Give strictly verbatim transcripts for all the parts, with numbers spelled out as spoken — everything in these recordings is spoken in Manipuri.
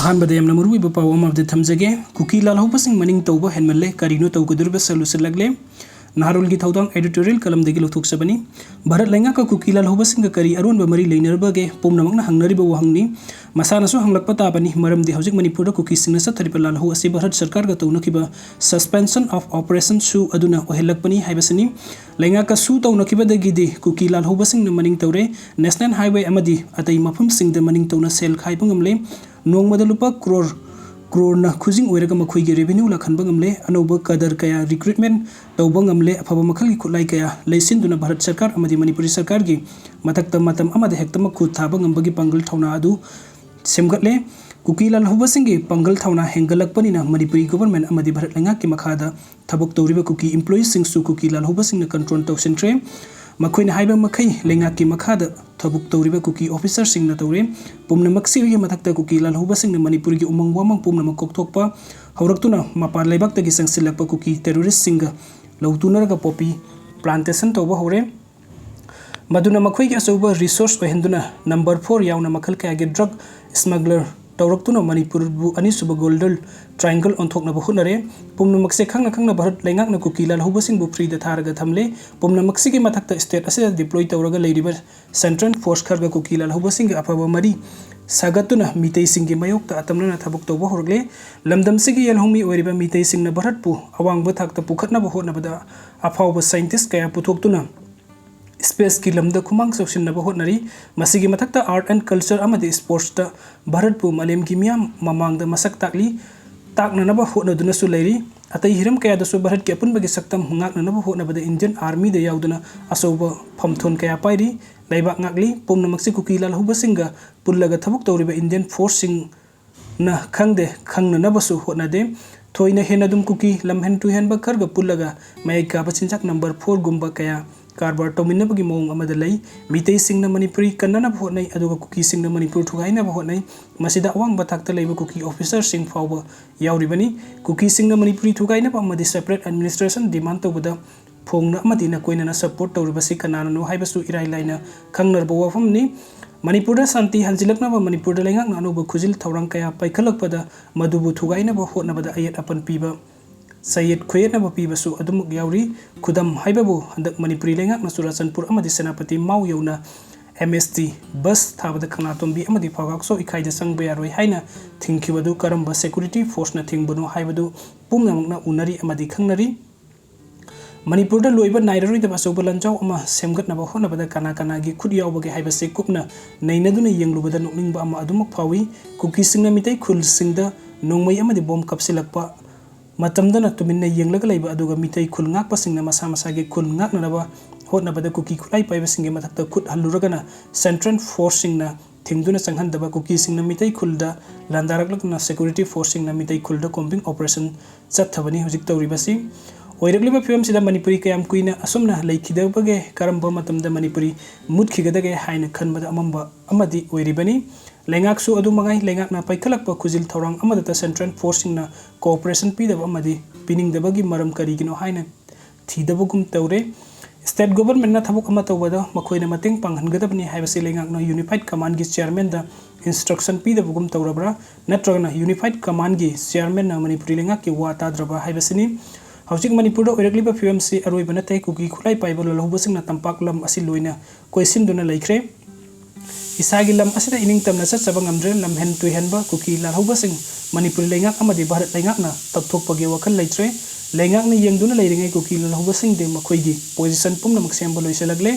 ꯑꯍꯥꯟꯕꯗ ꯌꯥꯝꯅ ꯃꯔꯨꯑꯣꯏꯕ ꯄꯥꯎ ꯑꯃ ꯑꯝꯇ ꯊꯝꯖꯒꯦ꯫ ꯀꯨꯀꯤ ꯂꯥꯜꯍꯧꯕꯁꯤꯡ ꯃꯅꯤꯡ ꯇꯧꯕ ꯍꯦꯟꯃꯜꯂꯦ, ꯀꯔꯤꯅꯣ ꯇꯧꯒꯗꯧꯔꯤꯕ? ꯁꯂꯨ ꯁꯤꯜꯂꯛꯂꯦ꯫ ꯅꯍꯥꯔꯣꯜꯒꯤ ꯊꯧꯗꯥꯡ editorial columnꯗꯒꯤ ꯂꯧꯊꯣꯛꯆꯕꯅꯤ꯫ ꯚꯥꯔꯠ ꯂꯩꯉꯥꯛꯀ ꯀꯨꯀꯤ ꯂꯥꯜꯍꯧꯕꯁꯤꯡꯒ ꯀꯔꯤ ꯑꯔꯣꯟꯕ ꯃꯔꯤ ꯂꯩꯅꯔꯕꯒꯦ? ꯄꯨꯝꯅꯃꯛꯅ ꯍꯪꯅꯔꯤꯕ ꯋꯥꯍꯪꯅꯤ꯫ ꯃꯁꯥꯅꯁꯨ ꯍꯪꯂꯛꯄ ꯇꯥꯕꯅꯤ, ꯃꯔꯝꯗꯤ ꯍꯧꯖꯤꯛ ꯃꯅꯤꯄꯨꯔꯗ ꯀꯨꯀꯤꯁꯤꯡꯅ ꯆꯠꯊꯔꯤꯕ ꯂꯥꯜꯍꯧ ꯑꯁꯤ ꯚꯥꯔꯠ ꯁꯔꯀꯥꯔꯒ ꯇꯧꯅꯈꯤꯕ suspension of operationꯁꯨ ꯑꯗꯨꯅ ꯑꯣꯏꯍꯜꯂꯛꯄꯅꯤ ꯍꯥꯏꯕꯁꯤꯅꯤ꯫ ꯂꯩꯉꯥꯛꯀ ꯁꯨ ꯇꯧꯅꯈꯤꯕꯗꯒꯤꯗꯤ ꯀꯨꯀꯤ ꯂꯥꯜꯍꯧꯕꯁꯤꯡꯅ ꯃꯅꯤꯡ ꯇꯧꯔꯦ꯫ National Highway ꯑꯃꯗꯤ ꯑꯇꯩ ꯃꯐꯝꯁꯤꯡꯗ ꯃꯅꯤꯡ ꯇꯧꯅ ꯁꯦꯜ ꯈꯥꯏꯕ ꯉꯝꯂꯦ꯫ ꯅꯣꯡꯃꯗ ꯂꯨꯄꯥ ꯀ꯭ꯔꯣꯔ, ꯀ꯭ꯔꯣꯔꯅ ꯈꯨꯖꯤꯡ ꯑꯣꯏꯔꯒ ꯃꯈꯣꯏꯒꯤ revenue ꯂꯥꯛꯍꯟꯕ ꯉꯝꯂꯦ꯫ ꯑꯅꯧꯕ cadre ꯀꯌꯥ recruitment ꯇꯧꯕ ꯉꯝꯂꯦ꯫ ꯑꯐꯕ ꯃꯈꯜꯒꯤ ꯈꯨꯠꯂꯥꯏ ꯀꯌꯥ ꯂꯩꯁꯤꯟꯗꯨꯅ ꯚꯥꯔꯠ ꯁꯔꯀꯥꯔ ꯑꯃꯗꯤ ꯃꯅꯤꯄꯨꯔꯤ ꯁꯔꯀꯥꯔꯒꯤ ꯃꯊꯛꯇ ꯃꯇꯝ ꯑꯃꯗ ꯍꯦꯛꯇꯃꯛ ꯈꯨꯠ ꯊꯥꯕ ꯉꯝꯕꯒꯤ ꯄꯥꯡꯒꯜ ꯊꯧꯅꯥ ꯑꯗꯨ ꯁꯦꯝꯒꯠꯂꯦ꯫ ꯀꯨꯀꯤ ꯂꯥꯜꯍꯧꯕꯁꯤꯡꯒꯤ ꯄꯥꯡꯒꯜ ꯊꯧꯅꯥ ꯍꯦꯟꯒꯠꯂꯛꯄꯅꯤꯅ ꯃꯅꯤꯄꯨꯔꯤ government ꯑꯃꯗꯤ ꯚꯥꯔꯠ ꯂꯩꯉꯥꯛꯀꯤ ꯃꯈꯥꯗ ꯊꯕꯛ ꯇꯧꯔꯤꯕ ꯀꯨꯀꯤ employeeꯁꯤꯡꯁꯨ ꯀꯨꯀꯤ ꯂꯥꯜꯍꯧꯕꯁꯤꯡꯅ control ꯇꯧꯁꯤꯟꯈ꯭ꯔꯦ꯫ ꯃꯈꯣꯏꯅ ꯍꯥꯏꯕ ꯃꯈꯩ ꯂꯩꯉꯥꯛꯀꯤ ꯃꯈꯥꯗ ꯊꯕꯛ ꯇꯧꯔꯤꯕ ꯀꯨꯀꯤ officerꯁꯤꯡꯅ ꯇꯧꯔꯦ꯫ ꯄꯨꯝꯅꯃꯛꯁꯤꯒꯤ ꯃꯊꯛꯇ ꯀꯨꯀꯤ ꯂꯥꯜꯍꯧꯕꯁꯤꯡꯅ ꯃꯅꯤꯄꯨꯔꯒꯤ ꯎꯃꯪ ꯋꯥꯃꯪ ꯄꯨꯝꯅꯃꯛ ꯀꯣꯛꯊꯣꯛꯄ ꯍꯧꯔꯛꯇꯨꯅ ꯃꯄꯥꯟ ꯂꯩꯕꯥꯛꯇꯒꯤ ꯆꯪꯁꯤꯜꯂꯛꯄ ꯀꯨꯀꯤ terroristꯁꯤꯡꯒ ꯂꯧ ꯇꯨꯅꯔꯒ poppy plantation ꯇꯧꯕ ꯍꯧꯔꯦ꯫ ꯃꯗꯨꯅ ꯃꯈꯣꯏꯒꯤ ꯑꯆꯧꯕ resource ꯑꯣꯏꯍꯟꯗꯨꯅ number four ꯌꯥꯎꯅ ꯃꯈꯜ ꯀꯌꯥꯒꯤ drug smuggler ꯇꯧꯔꯛꯇꯨꯅ ꯃꯅꯤꯄꯨꯔꯕꯨ ꯑꯅꯤꯁꯨꯕ Golden Triangle ꯑꯣꯟꯊꯣꯛꯅꯕ ꯍꯣꯠꯅꯔꯦ꯫ ꯄꯨꯝꯅꯃꯛꯁꯦ ꯈꯪꯅ ꯈꯪꯅ ꯚꯥꯔꯠ ꯂꯩꯉꯥꯛꯅ ꯀꯨꯀꯤ ꯂꯥꯜꯍꯧꯕꯁꯤꯡꯕꯨ freeꯗ ꯊꯥꯔꯒ ꯊꯝꯂꯦ꯫ ꯄꯨꯝꯅꯃꯛꯁꯤꯒꯤ ꯃꯊꯛꯇ state ꯑꯁꯤꯗ deploy ꯇꯧꯔꯒ ꯂꯩꯔꯤꯕ central force ꯈꯔꯒ ꯀꯨꯀꯤ ꯂꯥꯜꯍꯧꯕꯁꯤꯡꯒ ꯑꯐꯕ ꯃꯔꯤ ꯁꯥꯒꯠꯇꯨꯅ ꯃꯤꯇꯩꯁꯤꯡꯒꯤ ꯃꯥꯌꯣꯛꯇ ꯑꯇꯝꯅꯅ ꯊꯕꯛ ꯇꯧꯕ ꯍꯧꯔꯛꯂꯦ꯫ ꯂꯝꯗꯝꯁꯤꯒꯤ ꯌꯦꯜꯍꯧꯃꯤ ꯑꯣꯏꯔꯤꯕ ꯃꯤꯇꯩꯁꯤꯡꯅ ꯚꯥꯔꯠꯄꯨ ꯑꯋꯥꯡꯕ ꯊꯥꯛꯇ ꯄꯨꯈꯠꯅꯕ ꯍꯣꯠꯅꯕꯗ ꯑꯐꯥꯎꯕ scientist ꯀꯌꯥ ꯄꯨꯊꯣꯛꯇꯨꯅ spaceꯀꯤ ꯂꯝꯗ ꯈꯨꯃꯥꯡ ꯆꯥꯎꯁꯤꯟꯅꯕ ꯍꯣꯠꯅꯔꯤ꯫ ꯃꯁꯤꯒꯤ ꯃꯊꯛꯇ art and culture ꯑꯃꯗꯤ sportsꯇ ꯚꯥꯔꯠꯄꯨ ꯃꯥꯂꯦꯝꯒꯤ ꯃꯤꯌꯥꯝ ꯃꯃꯥꯡꯗ ꯃꯁꯛ ꯇꯥꯛꯂꯤ, ꯇꯥꯛꯅꯅꯕ ꯍꯣꯠꯅꯗꯨꯅꯁꯨ ꯂꯩꯔꯤ꯫ ꯑꯇꯩ ꯍꯤꯔꯝ ꯀꯌꯥꯗꯁꯨ ꯚꯥꯔꯠꯀꯤ ꯑꯄꯨꯟꯕꯒꯤ ꯁꯛꯇꯝ ꯉꯥꯛꯅꯅꯕ ꯍꯣꯠꯅꯕꯗ Indian Armyꯗ ꯌꯥꯎꯗꯨꯅ ꯑꯆꯧꯕ ꯐꯝꯊꯣꯟ ꯀꯌꯥ ꯄꯥꯏꯔꯤ꯫ ꯂꯩꯕꯥꯛ ꯉꯥꯛꯂꯤ꯫ ꯄꯨꯝꯅꯃꯛꯁꯤ ꯀꯨꯀꯤ ꯂꯥꯜꯍꯧꯕꯁꯤꯡꯒ ꯄꯨꯜꯂꯒ ꯊꯕꯛ ꯇꯧꯔꯤꯕ Indian forceꯁꯤꯡꯅ ꯈꯪꯗꯦ, ꯈꯪꯅꯅꯕꯁꯨ ꯍꯣꯠꯅꯗꯦ꯫ ꯊꯣꯏꯅ ꯍꯦꯟꯅ ꯑꯗꯨꯝ ꯀꯨꯀꯤ ꯂꯝꯍꯦꯟ ꯇꯨꯍꯦꯟꯕ ꯈꯔꯒ ꯄꯨꯜꯂꯒ ꯃꯌꯥꯏ ꯀꯥꯕ ꯆꯤꯟꯖꯥꯛ number fourꯒꯨꯝꯕ ꯀꯌꯥ ꯀꯔꯕꯥꯔ ꯇꯧꯃꯤꯟꯅꯕꯒꯤ ꯃꯑꯣꯡ ꯑꯃꯗ ꯂꯩ꯫ ꯃꯤꯇꯩꯁꯤꯡꯅ ꯃꯅꯤꯄꯨꯔꯤ ꯀꯟꯅꯅꯕ ꯍꯣꯠꯅꯩ, ꯑꯗꯨꯒ ꯀꯨꯀꯤꯁꯤꯡꯅ ꯃꯅꯤꯄꯨꯔ ꯊꯨꯒꯥꯏꯅꯕ ꯍꯣꯠꯅꯩ꯫ ꯃꯁꯤꯗ ꯑꯋꯥꯡꯕ ꯊꯥꯛꯇ ꯂꯩꯕ ꯀꯨꯀꯤ officerꯁꯤꯡ ꯐꯥꯎꯕ ꯌꯥꯎꯔꯤꯕꯅꯤ꯫ ꯀꯨꯀꯤꯁꯤꯡꯅ ꯃꯅꯤꯄꯨꯔꯤ ꯊꯨꯒꯥꯏꯅꯕ ꯑꯃꯗꯤ separate administration demand ꯇꯧꯕꯗ ꯐꯣꯡꯅ ꯑꯃꯗꯤ ꯅꯀꯣꯏꯅꯅ support ꯇꯧꯔꯤꯕꯁꯤ ꯀꯅꯥꯅꯅꯣ ꯍꯥꯏꯕꯁꯨ ꯏꯔꯥꯏ ꯂꯥꯏꯅ ꯈꯪꯅꯔꯕ ꯋꯥꯐꯝꯅꯤ꯫ ꯃꯅꯤꯄꯨꯔꯗ ꯁꯥꯟꯇꯤ ꯍꯟꯖꯤꯜꯂꯛꯅꯕ ꯃꯅꯤꯄꯨꯔꯗ ꯂꯩꯉꯥꯛꯅ ꯑꯅꯧꯕ ꯈꯨꯖꯤꯜ ꯊꯧꯔꯥꯡ ꯀꯌꯥ ꯄꯥꯏꯈꯠꯂꯛꯄꯗ ꯃꯗꯨꯕꯨ ꯊꯨꯒꯥꯏꯅꯕ ꯍꯣꯠꯅꯕꯗ ꯑꯌꯦꯠ ꯑꯄꯟ ꯄꯤꯕ, ꯆꯌꯦꯠ ꯈꯣꯏꯌꯦꯠꯅꯕ ꯄꯤꯕꯁꯨ ꯑꯗꯨꯃꯛ ꯌꯥꯎꯔꯤ꯫ ꯈꯨꯗꯝ ꯍꯥꯏꯕꯕꯨ, ꯍꯟꯗꯛ ꯃꯅꯤꯄꯨꯔꯤ ꯂꯩꯉꯥꯛꯅ ꯆꯨꯔꯥꯆꯥꯟꯄꯨꯔ ꯑꯃꯗꯤ ꯁꯦꯅꯥꯄꯇꯤ ꯃꯥꯎ ꯌꯧꯅ ꯑꯦꯝ ꯑꯦꯁ ꯇꯤ ꯕꯁ ꯊꯥꯕꯗ ꯀꯪꯂꯥꯇꯣꯝꯕꯤ ꯑꯃꯗꯤ ꯐꯥꯎꯒꯥꯛꯆꯧ ꯏꯀꯥꯏꯗ ꯆꯪꯕ ꯌꯥꯔꯣꯏ ꯍꯥꯏꯅ ꯊꯤꯡꯈꯤꯕꯗꯨ ꯀꯔꯝꯕ ꯁꯦꯀ꯭ꯌꯨꯔꯤꯇꯤ ꯐꯣꯔꯁꯅ ꯊꯤꯡꯕꯅꯣ ꯍꯥꯏꯕꯗꯨ ꯄꯨꯝꯅꯃꯛꯅ ꯎꯅꯔꯤ ꯑꯃꯗꯤ ꯈꯪꯅꯔꯤ꯫ ꯃꯅꯤꯄꯨꯔꯗ ꯂꯣꯏꯕ ꯅꯥꯏꯔꯔꯣꯏꯗꯕ ꯑꯆꯧꯕ ꯂꯥꯟꯖꯥꯎ ꯑꯃ ꯁꯦꯝꯒꯠꯅꯕ ꯍꯣꯠꯅꯕꯗ ꯀꯅꯥ ꯀꯅꯥꯒꯤ ꯈꯨꯠ ꯌꯥꯎꯕꯒꯦ ꯍꯥꯏꯕꯁꯤ ꯀꯨꯞꯅ ꯅꯩꯅꯗꯨꯅ ꯌꯦꯡꯂꯨꯕꯗ ꯅꯣꯛꯅꯤꯡꯕ ꯑꯃ ꯑꯗꯨꯃꯛ ꯐꯥꯎꯏ꯫ ꯀꯨꯀꯤꯁꯤꯡꯅ ꯃꯤꯇꯩ ꯈꯨꯜꯁꯤꯡꯗ ꯅꯣꯡꯃꯩ ꯑꯃꯗꯤ ꯕꯣꯝ ꯀꯥꯞꯁꯤꯜꯂꯛꯄ, ꯃꯇꯝꯗꯅ ꯇꯨꯃꯤꯟꯅ ꯌꯦꯡꯂꯒ ꯂꯩꯕ, ꯑꯗꯨꯒ ꯃꯤꯇꯩ ꯈꯨꯜ ꯉꯥꯛꯄꯁꯤꯡꯅ ꯃꯁꯥ ꯃꯁꯥꯒꯤ ꯈꯨꯜ ꯉꯥꯛꯅꯅꯕ ꯍꯣꯠꯅꯕꯗ ꯀꯨꯀꯤ ꯈꯨꯠꯂꯥꯏ ꯄꯥꯏꯕꯁꯤꯡꯒꯤ ꯃꯊꯛꯇ ꯈꯨꯠ ꯍꯜꯂꯨꯔꯒꯅ ꯁꯦꯟꯇ꯭ꯔꯦꯜ ꯐꯣꯔꯁꯁꯤꯡꯅ ꯊꯤꯡꯗꯨꯅ ꯆꯪꯍꯟꯗꯕ, ꯀꯨꯀꯤꯁꯤꯡꯅ ꯃꯤꯇꯩ ꯈꯨꯜꯗ ꯂꯥꯟꯗꯥꯔꯛꯂꯒꯅ ꯁꯦꯀ꯭ꯌꯨꯔꯤꯇꯤ ꯐꯣꯔꯁꯁꯤꯡꯅ ꯃꯤꯇꯩ ꯈꯨꯜꯗ ꯀꯣꯝꯕꯤꯡ ꯑꯣꯄꯔꯦꯁꯟ ꯆꯠꯊꯕꯅꯤ ꯍꯧꯖꯤꯛ ꯇꯧꯔꯤꯕꯁꯤ꯫ ꯑꯣꯏꯔꯛꯂꯤꯕ ꯐꯤꯕꯝꯁꯤꯗ ꯃꯅꯤꯄꯨꯔꯤ ꯀꯌꯥꯝ ꯀꯨꯏꯅ ꯑꯁꯨꯝꯅ ꯂꯩꯈꯤꯗꯕꯒꯦ? ꯀꯔꯝꯕ ꯃꯇꯝꯗ ꯃꯅꯤꯄꯨꯔꯤ ꯃꯨꯠꯈꯤꯒꯗꯒꯦ ꯍꯥꯏꯅ ꯈꯟꯕꯗ ꯑꯃꯝꯕ ꯑꯃꯗꯤ ꯑꯣꯏꯔꯤꯕꯅꯤ꯫ ꯂꯩꯉꯥꯛꯁꯨ ꯑꯗꯨ ꯃꯉꯥꯏ꯫ ꯂꯩꯉꯥꯛꯅ ꯄꯥꯏꯈꯠꯂꯛꯄ ꯈꯨꯖꯤꯜ ꯊꯧꯔꯥꯡ ꯑꯃꯗꯇ ꯁꯦꯟꯇ꯭ꯔꯦꯜ ꯐꯣꯔꯁꯁꯤꯡꯅ ꯀꯣꯑꯣꯄꯔꯦꯁꯟ ꯄꯤꯗꯕ ꯑꯃꯗꯤ ꯄꯤꯅꯤꯡꯗꯕꯒꯤ ꯃꯔꯝ ꯀꯔꯤꯒꯤꯅꯣ ꯍꯥꯏꯅ ꯊꯤꯗꯕꯒꯨꯝ ꯇꯧꯔꯦ꯫ ꯁ꯭ꯇꯦꯠ ꯒꯣꯚꯔꯟꯃꯦꯟꯠꯅ ꯊꯕꯛ ꯑꯃ ꯇꯧꯕꯗ ꯃꯈꯣꯏꯅ ꯃꯇꯦꯡ ꯄꯥꯡꯍꯟꯒꯗꯕꯅꯤ ꯍꯥꯏꯕꯁꯤ ꯂꯩꯉꯥꯛꯅ ꯌꯨꯅꯤꯐꯥꯏꯗ ꯀꯃꯥꯟꯒꯤ ꯆꯤꯌꯔꯃꯦꯟꯗ ꯏꯟꯁꯇ꯭ꯔꯛꯁꯟ ꯄꯤꯗꯕꯒꯨꯝ ꯇꯧꯔꯕ꯭ꯔꯥ? ꯅꯠꯇ꯭ꯔꯒꯅ ꯌꯨꯅꯤꯐꯥꯏꯗ ꯀꯃꯥꯟꯒꯤ ꯆꯤꯌꯔꯃꯦꯟꯅ ꯃꯅꯤꯄꯨꯔꯤ ꯂꯩꯉꯥꯛꯀꯤ ꯋꯥ ꯇꯥꯗ꯭ꯔꯕ ꯍꯥꯏꯕꯁꯤꯅꯤ꯫ ꯍꯧꯖꯤꯛ ꯃꯅꯤꯄꯨꯔꯗ ꯑꯣꯏꯔꯛꯂꯤꯕ ꯐꯤꯕꯝꯁꯤ ꯑꯔꯣꯏꯕ ꯅꯠꯇꯦ꯫ ꯀꯨꯀꯤ ꯈꯨꯠꯂꯥꯏ ꯄꯥꯏꯕ ꯂꯥꯜꯍꯧꯕꯁꯤꯡꯅ ꯇꯝꯄꯥꯛ ꯂꯝ ꯑꯁꯤ ꯂꯣꯏꯅ ꯀꯣꯏꯁꯤꯟꯗꯨꯅ ꯂꯩꯈ꯭ꯔꯦ꯫ ꯏꯁꯥꯒꯤ ꯂꯝ ꯑꯁꯤꯗ ꯏꯅꯤꯡꯇꯝꯅ ꯆꯠꯆꯕ ꯉꯝꯗ꯭ꯔꯦ꯫ ꯂꯝꯍꯦꯟ ꯇꯨꯏꯍꯦꯟꯕ ꯀꯨꯀꯤ ꯂꯥꯜꯍꯧꯕꯁꯤꯡ ꯃꯅꯤꯄꯨꯔ ꯂꯩꯉꯥꯛ ꯑꯃꯗꯤ ꯚꯥꯔꯠ ꯂꯩꯉꯥꯛꯅ ꯇꯧꯊꯣꯛꯄꯒꯤ ꯋꯥꯈꯜ ꯂꯩꯇ꯭ꯔꯦ꯫ ꯂꯩꯉꯥꯛꯅ ꯌꯦꯡꯗꯨꯅ ꯂꯩꯔꯤꯉꯩ ꯀꯨꯀꯤ ꯂꯥꯜꯍꯧꯕꯁꯤꯡꯗꯤ ꯃꯈꯣꯏꯒꯤ ꯄꯣꯖꯤꯁꯟ ꯄꯨꯝꯅꯃꯛ ꯁꯦꯝꯕ ꯂꯣꯏꯁꯤꯜꯂꯛꯂꯦ꯫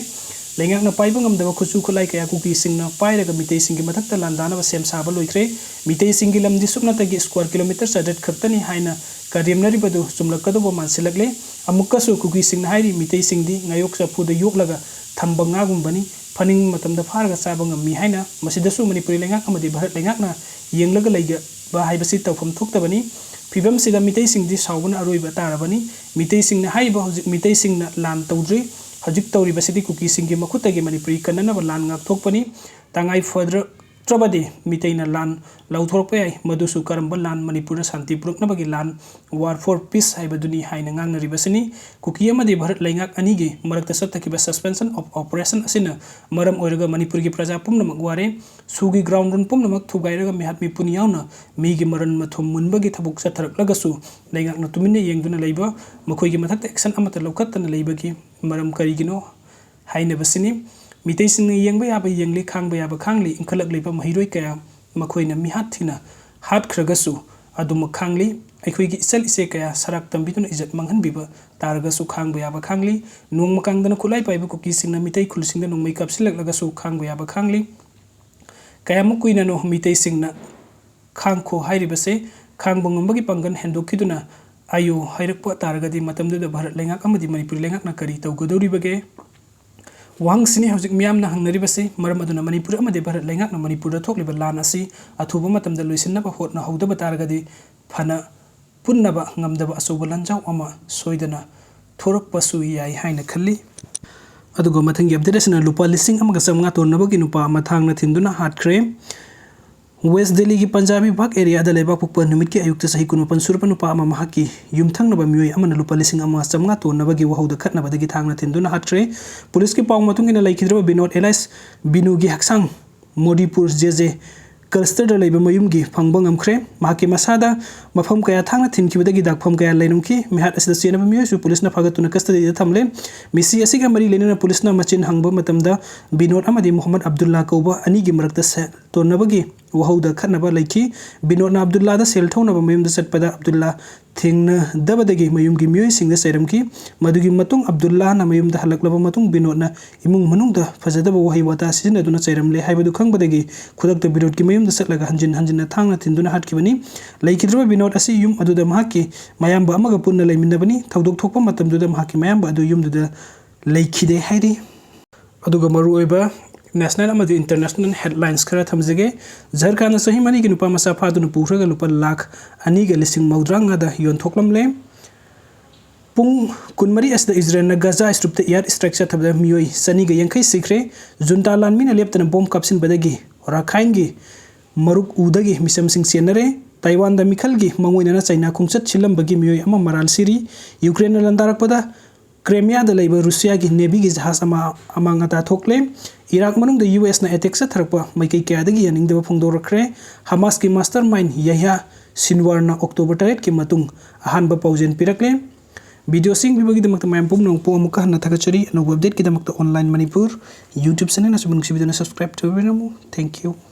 ꯂꯩꯉꯥꯛꯅ ꯄꯥꯏꯕ ꯉꯝꯗꯕ ꯈꯨꯠꯁꯨ ꯈꯨꯠꯂꯥꯏ ꯀꯌꯥ ꯀꯨꯀꯤꯁꯤꯡꯅ ꯄꯥꯏꯔꯒ ꯃꯤꯇꯩꯁꯤꯡꯒꯤ ꯃꯊꯛꯇ ꯂꯥꯟꯗꯥꯅꯕ ꯁꯦꯝ ꯁꯥꯕ ꯂꯣꯏꯈ꯭ꯔꯦ꯫ ꯃꯤꯇꯩꯁꯤꯡꯒꯤ ꯂꯝꯗꯤ ꯁꯨꯞꯅꯇꯒꯤ ꯁ꯭ꯀ꯭ꯋꯥꯔ ꯀꯤꯂꯣꯃꯤꯇꯔ ꯆꯥꯇ꯭ꯔꯦꯠ ꯈꯛꯇꯅꯤ ꯍꯥꯏꯅ ꯀꯔꯦꯝꯅꯔꯤꯕꯗꯨ ꯆꯨꯝꯂꯛꯀꯗꯧꯕ ꯃꯥꯟꯁꯤꯜꯂꯛꯂꯦ꯫ ꯑꯃꯨꯛꯀꯁꯨ ꯀꯨꯀꯤꯁꯤꯡꯅ ꯍꯥꯏꯔꯤ, ꯃꯤꯇꯩꯁꯤꯡꯗꯤ ꯉꯥꯌꯣꯛ ꯆꯐꯨꯗ ꯌꯣꯛꯂꯒ ꯊꯝꯕ ꯉꯥꯒꯨꯝꯕꯅꯤ, ꯐꯅꯤꯡ ꯃꯇꯝꯗ ꯐꯥꯔꯒ ꯆꯥꯕ ꯉꯝꯃꯤ ꯍꯥꯏꯅ꯫ ꯃꯁꯤꯗꯁꯨ ꯃꯅꯤꯄꯨꯔꯤ ꯂꯩꯉꯥꯛ ꯑꯃꯗꯤ ꯚꯥꯔꯠ ꯂꯩꯉꯥꯛꯅ ꯌꯦꯡꯂꯒ ꯂꯩꯕ ꯍꯥꯏꯕꯁꯤ ꯇꯧꯐꯝ ꯊꯣꯛꯇꯕꯅꯤ꯫ ꯐꯤꯕꯝꯁꯤꯗ ꯃꯤꯇꯩꯁꯤꯡꯗꯤ ꯁꯥꯎꯕꯅ ꯑꯔꯣꯏꯕ ꯇꯥꯔꯕꯅꯤ꯫ ꯃꯤꯇꯩꯁꯤꯡꯅ ꯍꯥꯏꯔꯤꯕ ꯍꯧꯖꯤꯛ ꯃꯤꯇꯩꯁꯤꯡꯅ ꯂꯥꯟ ꯇꯧꯗ꯭ꯔꯤ꯫ ꯍꯧꯖꯤꯛ ꯇꯧꯔꯤꯕꯁꯤꯗꯤ ꯀꯨꯀꯤꯁꯤꯡꯒꯤ ꯃꯈꯨꯠꯇꯒꯤ ꯃꯅꯤꯄꯨꯔꯤ ꯀꯟꯅꯅꯕ ꯂꯥꯟ ꯉꯥꯛꯊꯣꯛꯄꯅꯤ꯫ ꯇꯉꯥꯏ ꯐꯗ꯭ꯔ-, ꯇ꯭ꯔꯕꯗꯤ ꯃꯤꯇꯩꯅ ꯂꯥꯟ ꯂꯧꯊꯣꯔꯛꯄ ꯌꯥꯏ꯫ ꯃꯗꯨꯁꯨ ꯀꯔꯝꯕ ꯂꯥꯟ? ꯃꯅꯤꯄꯨꯔꯗ ꯁꯥꯟꯇꯤ ꯄꯨꯔꯛꯅꯕꯒꯤ ꯂꯥꯟ, war for peace ꯍꯥꯏꯕꯗꯨꯅꯤ ꯍꯥꯏꯅ ꯉꯥꯡꯅꯔꯤꯕꯁꯤꯅꯤ꯫ ꯀꯨꯀꯤ ꯑꯃꯗꯤ ꯚꯥꯔꯠ ꯂꯩꯉꯥꯛ ꯑꯅꯤꯒꯤ ꯃꯔꯛꯇ ꯆꯠꯊꯈꯤꯕ suspension of operation ꯑꯁꯤꯅ ꯃꯔꯝ ꯑꯣꯏꯔꯒ ꯃꯅꯤꯄꯨꯔꯒꯤ ꯄ꯭ꯔꯖꯥ ꯄꯨꯝꯅꯃꯛ ꯋꯥꯔꯦ꯫ ꯁꯨꯒꯤ ground root ꯄꯨꯝꯅꯃꯛ ꯊꯨꯒꯥꯏꯔꯒ ꯃꯤꯍꯥꯠ ꯃꯤꯄꯨꯟ ꯌꯥꯎꯅ ꯃꯤꯒꯤ ꯃꯔꯟ ꯃꯊꯨꯝ ꯃꯨꯟꯕꯒꯤ ꯊꯕꯛ ꯆꯠꯊꯔꯛꯂꯒꯁꯨ ꯂꯩꯉꯥꯛꯅ ꯇꯨꯃꯤꯟꯅ ꯌꯦꯡꯗꯨꯅ ꯂꯩꯕ, ꯃꯈꯣꯏꯒꯤ ꯃꯊꯛꯇ action ꯑꯃꯠꯇ ꯂꯧꯈꯠꯇꯅ ꯂꯩꯕꯒꯤ ꯃꯔꯝ ꯀꯔꯤꯒꯤꯅꯣ ꯍꯥꯏꯅꯕꯁꯤꯅꯤ꯫ ꯃꯤꯇꯩꯁꯤꯡꯅ ꯌꯦꯡꯕ ꯌꯥꯕ ꯌꯦꯡꯂꯤ, ꯈꯥꯡꯕ ꯌꯥꯕ ꯈꯥꯡꯂꯤ, ꯏꯟꯈꯠꯂꯛꯂꯤꯕ ꯃꯍꯩꯔꯣꯏ ꯀꯌꯥ ꯃꯈꯣꯏꯅ ꯃꯤꯍꯥꯠ ꯊꯤꯅ ꯍꯥꯠꯈ꯭ꯔꯒꯁꯨ ꯑꯗꯨꯃꯛ ꯈꯥꯡꯂꯤ꯫ ꯑꯩꯈꯣꯏꯒꯤ ꯏꯆꯜ ꯏꯆꯦ ꯀꯌꯥ ꯁꯔꯥꯛ ꯇꯝꯕꯤꯗꯨꯅ ꯏꯖꯠ ꯃꯥꯡꯍꯟꯕꯤꯕ ꯇꯥꯔꯒꯁꯨ ꯈꯥꯡꯕ ꯌꯥꯕ ꯈꯥꯡꯂꯤ꯫ ꯅꯣꯡꯃ ꯀꯥꯡꯗꯅ ꯈꯨꯠꯂꯥꯏ ꯄꯥꯏꯕ ꯀꯨꯀꯤꯁꯤꯡꯅ ꯃꯤꯇꯩ ꯈꯨꯜꯁꯤꯡꯗ ꯅꯣꯡꯃꯩ ꯀꯥꯞꯁꯤꯜꯂꯛꯂꯒꯁꯨ ꯈꯥꯡꯕ ꯌꯥꯕ ꯈꯥꯡꯂꯤ꯫ ꯀꯌꯥꯃꯨꯛ ꯀꯨꯏꯅꯅꯣ ꯃꯤꯇꯩꯁꯤꯡꯅ ꯈꯥꯡꯈꯣ ꯍꯥꯏꯔꯤꯕꯁꯦ? ꯈꯥꯡꯕ ꯉꯝꯕꯒꯤ ꯄꯥꯡꯒꯜ ꯍꯦꯟꯗꯣꯛꯈꯤꯗꯨꯅ ꯑꯥꯏꯌꯣ ꯍꯥꯏꯔꯛꯄ ꯇꯥꯔꯒꯗꯤ ꯃꯇꯝꯗꯨꯗ ꯚꯥꯔꯠ ꯂꯩꯉꯥꯛ ꯑꯃꯗꯤ ꯃꯅꯤꯄꯨꯔ ꯂꯩꯉꯥꯛꯅ ꯀꯔꯤ ꯇꯧꯒꯗꯧꯔꯤꯕꯒꯦ? ꯋꯥꯍꯪꯁꯤꯅꯤ ꯍꯧꯖꯤꯛ ꯃꯤꯌꯥꯝꯅ ꯍꯪꯅꯔꯤꯕꯁꯤ꯫ ꯃꯔꯝ ꯑꯗꯨꯅ ꯃꯅꯤꯄꯨꯔ ꯑꯃꯗꯤ ꯚꯥꯔꯠ ꯂꯩꯉꯥꯛꯅ ꯃꯅꯤꯄꯨꯔꯗ ꯊꯣꯛꯂꯤꯕ ꯂꯥꯟ ꯑꯁꯤ ꯑꯊꯨꯕ ꯃꯇꯝꯗ ꯂꯣꯏꯁꯤꯟꯅꯕ ꯍꯣꯠꯅꯍꯧꯗꯕ ꯇꯥꯔꯒꯗꯤ ꯐꯅ ꯄꯨꯟꯅꯕ ꯉꯝꯗꯕ ꯑꯆꯧꯕ ꯂꯥꯟꯖꯥꯎ ꯑꯃ ꯁꯣꯏꯗꯅ ꯊꯣꯔꯛꯄꯁꯨ ꯌꯥꯏ ꯍꯥꯏꯅ ꯈꯜꯂꯤ꯫ ꯑꯗꯨꯒ ꯃꯊꯪꯒꯤ update ꯑꯁꯤꯅ ꯂꯨꯄꯥ ꯂꯤꯁꯤꯡ ꯑꯃꯒ ꯆꯥꯝꯃꯉꯥ ꯇꯣꯟꯅꯕꯒꯤ ꯅꯨꯄꯥ ꯑꯃ ꯊꯥꯡꯅ ꯊꯤꯟꯗꯨꯅ ꯍꯥꯠꯈ꯭ꯔꯦ꯫ ꯋꯦꯁ ꯗꯤꯜꯂꯤꯒꯤ ꯄꯟꯖꯥꯕꯤ ꯕꯥꯒ ꯑꯦꯔꯤꯌꯥꯗ ꯂꯩꯕꯥꯛꯄꯣꯛꯄ ꯅꯨꯃꯤꯠꯀꯤ ꯑꯌꯨꯛꯇ ꯆꯍꯤ ꯀꯨꯟꯃꯥꯄꯟ ꯁꯨꯔꯕ ꯅꯨꯄꯥ ꯑꯃ ꯃꯍꯥꯛꯀꯤ ꯌꯨꯝꯊꯪꯅꯕ ꯃꯤꯑꯣꯏ ꯑꯃꯅ ꯂꯨꯄꯥ ꯂꯤꯁꯤꯡ ꯑꯃ ꯆꯥꯝꯃꯉꯥ ꯇꯣꯟꯅꯕꯒꯤ ꯋꯥꯍꯧꯗ ꯈꯠꯅꯕꯗꯒꯤ ꯊꯥꯡꯅ ꯊꯤꯟꯗꯨꯅ ꯍꯥꯠꯈ꯭ꯔꯦ꯫ ꯄꯨꯂꯤꯁꯀꯤ ꯄꯥꯎ ꯃꯇꯨꯡ ꯏꯟꯅ ꯂꯩꯈꯤꯗ꯭ꯔꯕ ꯕꯤꯅꯣꯗ alias ꯕꯤꯅꯨꯒꯤ ꯍꯛꯆꯥꯡ ꯃꯣꯗꯤꯄꯨꯔ ꯖꯦ ꯖꯦ ꯀ꯭ꯂꯁꯇꯔꯗ ꯂꯩꯕ ꯃꯌꯨꯝꯒꯤ ꯐꯪꯕ ꯉꯝꯈ꯭ꯔꯦ꯫ ꯃꯍꯥꯛꯀꯤ ꯃꯁꯥꯗ ꯃꯐꯝ ꯀꯌꯥ ꯊꯥꯡꯅ ꯊꯤꯟꯈꯤꯕꯗꯒꯤ ꯗꯥꯛꯐꯝ ꯀꯌꯥ ꯂꯩꯔꯝꯈꯤ꯫ ꯃꯤꯍꯥꯠ ꯑꯁꯤꯗ ꯆꯦꯟꯅꯕ ꯃꯤꯑꯣꯏꯁꯨ ꯄꯨꯂꯤꯁꯅ ꯐꯥꯒꯠꯇꯨꯅ ꯀꯁꯇꯗꯤꯗ ꯊꯝꯂꯦ꯫ ꯃꯤꯁꯤ ꯑꯁꯤꯒ ꯃꯔꯤ ꯂꯩꯅꯅ ꯄꯨꯂꯤꯁꯅ ꯃꯆꯤꯟ ꯍꯪꯕ ꯃꯇꯝꯗ ꯕꯤꯅꯣꯗ ꯑꯃꯗꯤ ꯃꯣꯍꯝꯃꯗ ꯑꯕꯗꯨꯜꯂꯥ ꯀꯧꯕ ꯑꯅꯤꯒꯤ ꯃꯔꯛꯇ ꯁꯦꯜ ꯇꯣꯟꯅꯕꯒꯤ ꯋꯥꯍꯧꯗ ꯈꯠꯅꯕ ꯂꯩꯈꯤ꯫ ꯕꯤꯅꯣꯗꯅ ꯑꯕꯗꯨꯜꯂꯥꯗ ꯁꯦꯜ ꯊꯧꯅꯕ ꯃꯌꯨꯝꯗ ꯆꯠꯄꯗ ꯑꯕꯗꯨꯜꯂꯥ ꯊꯦꯡꯅꯗꯕꯗꯒꯤ ꯃꯌꯨꯝꯒꯤ ꯃꯤꯑꯣꯏꯁꯤꯡꯗ ꯆꯩꯔꯝꯈꯤ꯫ ꯃꯗꯨꯒꯤ ꯃꯇꯨꯡ ꯑꯕꯗꯨꯜꯂꯥꯅ ꯃꯌꯨꯝꯗ ꯍꯜꯂꯛꯂꯕ ꯃꯇꯨꯡ ꯕꯤꯅꯣꯗꯅ ꯏꯃꯨꯡ ꯃꯅꯨꯡꯗ ꯐꯖꯗꯕ ꯋꯥꯍꯩ ꯋꯥꯇꯥ ꯁꯤꯖꯤꯟꯅꯗꯨꯅ ꯆꯩꯔꯝꯂꯦ ꯍꯥꯏꯕꯗꯨ ꯈꯪꯕꯗꯒꯤ ꯈꯨꯗꯛꯇ ꯕꯤꯅꯣꯗꯀꯤ ꯃꯌꯨꯝꯗ ꯆꯠꯂꯒ ꯍꯟꯖꯤꯟ ꯍꯟꯖꯤꯟꯅ ꯊꯥꯡꯅ ꯊꯤꯟꯗꯨꯅ ꯍꯥꯠꯈꯤꯕꯅꯤ꯫ ꯂꯩꯈꯤꯗ꯭ꯔꯕ ꯕꯤꯅꯣꯗ ꯑꯁꯤ ꯌꯨꯝ ꯑꯗꯨꯗ ꯃꯍꯥꯛꯀꯤ ꯃꯌꯥꯝꯕ ꯑꯃꯒ ꯄꯨꯟꯅ ꯂꯩꯃꯤꯟꯅꯕꯅꯤ꯫ ꯊꯧꯗꯣꯛ ꯊꯣꯛꯄ ꯃꯇꯝꯗꯨꯗ ꯃꯍꯥꯛꯀꯤ ꯃꯌꯥꯝꯕ ꯑꯗꯨ ꯌꯨꯝꯗꯨꯗ ꯂꯩꯈꯤꯗꯦ ꯍꯥꯏꯔꯤ꯫ ꯑꯗꯨꯒ ꯃꯔꯨꯑꯣꯏꯕ national ꯑꯃꯗꯤ international headlines ꯈꯔ ꯊꯝꯖꯒꯦ꯫ ꯖꯔꯈꯥꯟꯗ ꯆꯍꯤ ꯃꯔꯤꯒꯤ ꯅꯨꯄꯥ ꯃꯆꯥ ꯐꯥꯗꯨꯅ ꯄꯨꯈ꯭ꯔꯒ ꯂꯨꯄꯥ ꯂꯥꯈ ꯑꯅꯤꯒ ꯂꯤꯁꯤꯡ ꯃꯧꯗ꯭ꯔꯥ ꯃꯉꯥꯗ ꯌꯣꯟꯊꯣꯛꯂꯝꯂꯦ꯫ ꯄꯨꯡ ꯀꯨꯟꯃꯔꯤ ꯑꯁꯤꯗ ꯏꯖꯔꯦꯜꯅ ꯒꯖꯥ ꯁ꯭ꯇ꯭ꯔꯤꯞꯇ air strike ꯆꯠꯊꯕꯗ ꯃꯤꯑꯣꯏ ꯆꯅꯤꯒ ꯌꯥꯡꯈꯩ ꯁꯤꯈ꯭ꯔꯦ꯫ ꯖꯨꯟꯇꯥ ꯂꯥꯟꯃꯤꯅ ꯂꯦꯞꯇꯅ ꯕꯣꯝ ꯀꯥꯞꯁꯤꯟꯕꯗꯒꯤ ꯔꯥꯈꯥꯏꯟꯒꯤ ꯃꯔꯨꯛ ꯎꯗꯒꯤ ꯃꯤꯆꯝꯁꯤꯡ ꯆꯦꯟꯅꯔꯦ꯫ ꯇꯥꯏꯋꯥꯟꯗ ꯃꯤꯈꯜꯒꯤ ꯃꯉꯣꯏꯅꯅ ꯆꯩꯅꯥ ꯈꯣꯡꯆꯠ ꯁꯤꯜꯂꯝꯕꯒꯤ ꯃꯤꯑꯣꯏ ꯑꯃ ꯃꯔꯥꯜ ꯁꯤꯔꯤ꯫ ꯌꯨꯀ꯭ꯔꯦꯟꯅ ꯂꯥꯟꯗꯥꯔꯛꯄꯗ ꯀ꯭ꯔꯦꯃꯤꯌꯥꯗ ꯂꯩꯕ ꯔꯨꯁꯤꯌꯥꯒꯤ ꯅꯦꯚꯤꯒꯤ ꯖꯍꯥꯖ ꯑꯃ ꯑꯃꯥꯡ ꯑꯇꯥ ꯊꯣꯛꯂꯦ꯫ ꯏꯔꯥꯛ ꯃꯅꯨꯡꯗ ꯌꯨ ꯑꯦꯁꯅ ꯑꯦꯇꯦꯛ ꯆꯠꯊꯔꯛꯄ ꯃꯥꯏꯀꯩ ꯀꯌꯥꯗꯒꯤ ꯌꯥꯅꯤꯡꯗꯕ ꯐꯣꯡꯗꯣꯔꯛꯈ꯭ꯔꯦ꯫ ꯍꯃꯥꯁꯀꯤ ꯃꯥꯁꯇꯔ ꯃꯥꯏꯟ ꯌꯍꯌꯥ ꯁꯤꯟꯋꯥꯔꯅ ꯑꯣꯛꯇꯣꯕꯔ ꯇꯔꯦꯠꯀꯤ ꯃꯇꯨꯡ ꯑꯍꯥꯟꯕ ꯄꯥꯎꯖꯦꯜ ꯄꯤꯔꯛꯂꯦ꯫ ꯚꯤꯗꯤꯑꯣꯁꯤꯡ ꯄꯤꯕꯒꯤꯗꯃꯛꯇ ꯃꯌꯥꯝ ꯄꯨꯝꯅꯃꯛꯄꯨ ꯑꯃꯨꯛꯀ ꯍꯟꯅ ꯊꯥꯒꯠꯆꯔꯤ꯫ ꯑꯅꯧꯕ ꯑꯞꯗꯦꯠꯀꯤꯗꯃꯛꯇ ꯑꯣꯟꯂꯥꯏꯟ ꯃꯅꯤꯄꯨꯔ ꯌꯨꯇ꯭ꯌꯨꯕ ꯆꯦꯅꯦꯜ ꯑꯁꯤꯕꯨ ꯅꯨꯡꯁꯤꯕꯤꯗꯨꯅ ꯁꯕꯁꯀ꯭ꯔꯥꯏꯕ ꯇꯧꯕꯤꯔꯝꯃꯨ꯫ Thank you꯫